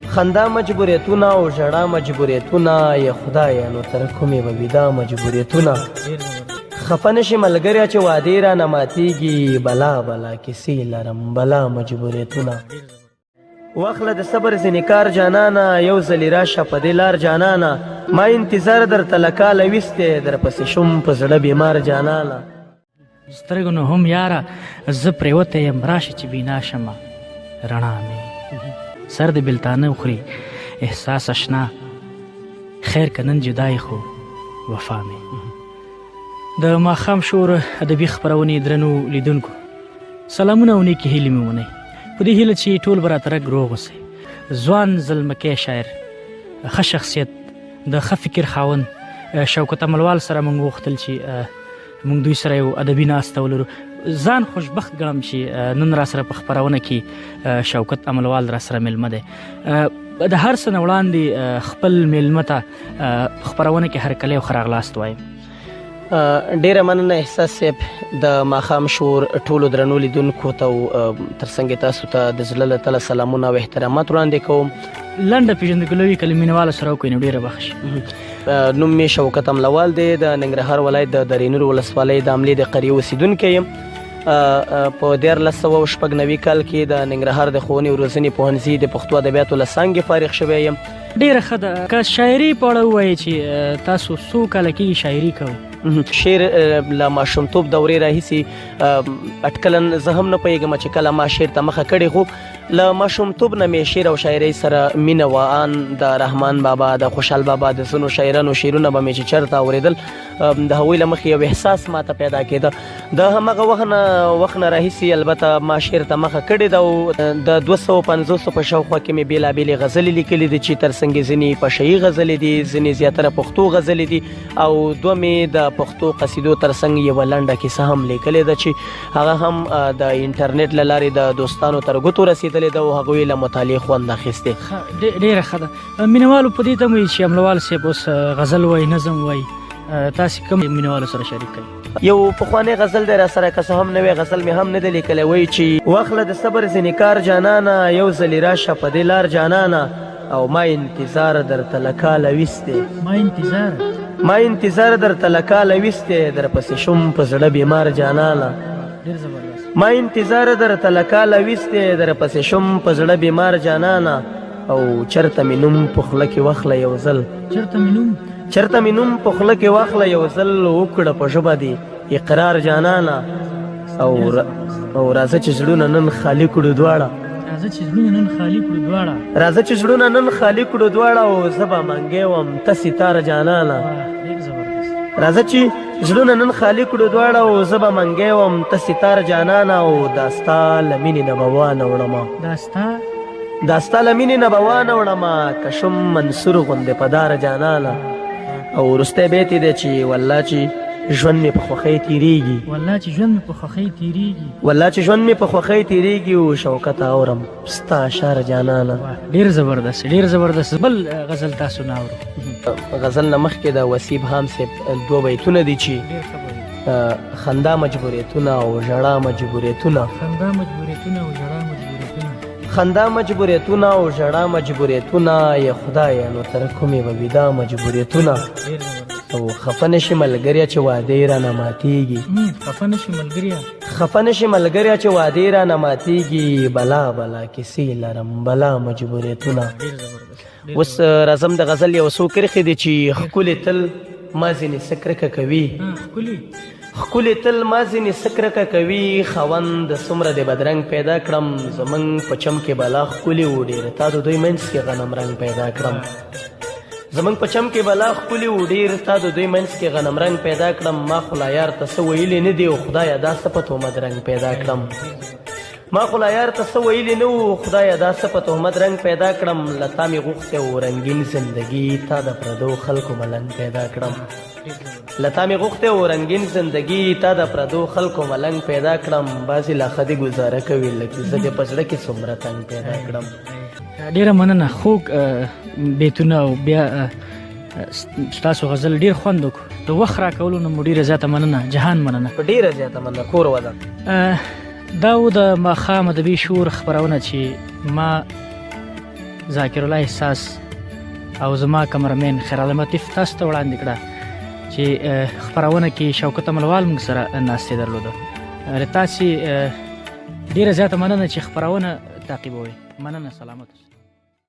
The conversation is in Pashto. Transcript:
خندا مجبوریتونه او ژړا مجبوریتونه، یا خدایه نو تر کومې به وي دا مجبوریتونه؟ خفه نه شي ملګری چې وعدې رانه ماتېږي، بلا بلا کیسې لرم بلا مجبوریتونه. واخله د صبر ځینې کار جانانه، یو ځلې راشه په دې لار جانانه، ما انتظار درته له کاله ویستی، درپسې شوم په زړه بیمار جانانه. سترګو نو هم یاره زه پرېوتی یم، راشه چې بینا شمه رڼا مې سر د بلتانه وخوري احساس اشنا، خیر که نن جدای خو وفا مې. د ماښام شور ادبي خپرونې درنو لیدونکو سلامونه او نیکې هیلې مې ومنئ، په دې هیله چې ټول به راته رګ روغ اوسئ. ځوان زلمکی شاعر، ښه شخصیت، د ښه فکر خاوند شوکت املوال سره موږ وغوښتل چې موږ دوی سره یو ادبي ناسته ولرو. ځان خوشبخت ګڼم چې نن را سره په خپرونه کې شوکت املوال را سره میلمه دی. د هر څه نه وړاندې خپل میلمه ته خپرونه کې هرکلی او ښه راغلاست وایم. ډیره مننه احساس صاحب، د ماښام شور ټولو درنو لیدونکو ته او ترڅنګ تاسو ته د زړه له تله سلامونه او احترامات وړاندې کوم. لنډه پېژندګلوي که له مینهوالو سره وکړئ نو ډېره به ښه شي. نوم مې شوکت املوال دی، د ننګرهار ولایت د درې نور ولسوالۍ د املې د قریې اوسېدونکی یم. په 1396 کال کې د ننګرهار د ښوونې او روزنې پوهنځي د پښتو ادبیاتو له څانګې فارغ شوی یم. ډېره ښه ده. که شاعري په اړه ووایې چې تاسو څو کاله کېږي شاعري کوئ؟ شعر له ماشومتوب دورې راهیسې اټکلاً زه هم نه پوهېږم چې کله ما شعر ته مخه کړې، خو له ماشومتوب نه مې شعر او شاعرۍ سره مینه وه. آن د رحمان بابا، د خوشحال بابا، د ځینو شاعرانو شعرونه به مې چې چېرته اورېدل د هغوی له مخې یو احساس ماته پیدا کېده. د همغه وخت نه راهیسې البته ما شعر ته مخه کړې ده او د 250 په شاوخوا کې مې بېلابېلې غزلې لیکلې دي چې ترڅنګ یې ځینې پشه یي غزلې دي، ځینې زیاتره پښتو غزلې دي او دوه مې د پښتو قصیدو ترڅنګ یوه لنډه کیسه هم لیکلې ده چې هغه هم د انټرنیټ له لارې د دوستانو تر ګوتو رسېدلې ده او هغوی له مطالعې خوند اخیستی. ډېره ښه ده. مینهوالو په دې تمه چې املوال صاحب اوس غزل وایي، نظم وایي، تاسې کوم مینهوالو سره شریک کړئ؟ یو پخوانی غزل دی را سره، که څه هم نوی غزل مې هم نه دی لیکلی، وایي چې واخله د صبر ځینې کار جانانه، یو ځلې راشه په دې لار جانانه، او ما انتظار درته له کاله ویستی، ما انتظار درته له کاله ویستی، درپسې شوم په زړه بیمار جانانه. ما انتظار درته له کاله ویستی، درپسې شوم په زړه بیمار جانانه، او چرته مې نوم په خوله کې واخله یو ځل، چرته مې نوم په خوله کې واخله یو ځل، وکړه په ژبه دې اقرار جانانه، او او راځه چې زړونه نن خالي کړو دواړه، راځه چې زړونه نن خالي کړو دواړه، راځه چې زړونه نن خالي کړو دواړه، او زه به منګی وم ته ستاره جانانه. راځه چې زړونه نن خالي کړو دواړه، او زه به منګی وم ته ستاره جانانه، او دا ستا له مینې نه به وانه وړمه، دا ستا له مینې نه به وانه وړمه، که شم منصور غوندې په دار جانانه. او وروستی بیت یې دی چې والله چې ژوند مې په خوښۍ تېرېږي، والله چې ژوند مې په خوښۍ تېرېږي، والله چې ژوند مې په خوښۍ تېرېږي، او شوکته اورم ستا اشعار جانانه. ډېر زبردست، ډېر زبردست. بل غزل تاسو نه اورو. غزل نه مخکې د وسیب هام صاحب دوه بیتونه دي چې خندا مجبوریتونه او ژړا مجبوریتونه، خندا مجبوریتونه او ژړا مجبوریتونه، خندا مجبوریتونه او ژړا مجبوریتونه، یا خدایه نو تر کومې به وي دا مجبوریتونه؟ او خفه نه شي ملګریا چې وعدې رانه ماتېږي، خفه نه شي ملګریا، خفه نه شي ملګریا چې وعدې رانه ماتېږي، بلا بلا کیسې لرم بلا مجبوریتونه. اوس راځم د غزل یو څو کرښې دي چې ښکلې تل ما ځینې څه کرکه کوي، ښکلې تل ما ځینې څه کرکه کوي، خاوند د څومره د بدرنګ پیدا کړم، زمونږ په چم کې بلا ښکلي وو ډېر، تا د دوی منځ کې غنم رنګ پیدا کړم، زمونږ په چم کې بلا ښکلي وو ډېر، تا د دوی منځ کې غنم رنګ پیدا کړم، ما خو لا یار ته څه ویلي نه دي، خدایه دا څه په تهمت رنګ پیدا کړم، ما خو لا یار ته څه ویلي نه وو، خدایه دا څه په تهمت رنګ پیدا کړم، له تا مې غوښتی و رنګین زندګي، تا د پردو خلکو ملنګ پیدا کړم، له تا مې غوښتی و رنګین زندګي، تا د پردو خلکو ملنګ پیدا کړم، بعضې لا ښه دې ګوزاره کوي لکه زه دې په زړه کې څومره تنګ پیدا کړم. ډېره مننه، خوږ بیتونه او بیا ستاسو غزل ډېر خوند وکړو. د وخت راکولو نه مو ډېره زیاته مننه، جهان مننه. ډېره زیاته مننه، کور ودان. دا و د ماښام ادبي شور خپرونه چې ما ذاکر الله احساس او زما کمرمین خیر عالم لطیف تاسو ته وړاندې کړه چې خپرونه کې شوکت ملوال موږ سره ناستې درلوده. له تاسې ډیره زیاته مننه چې خپرونه تعقیبوئ. مننه، سلامت اوسئ.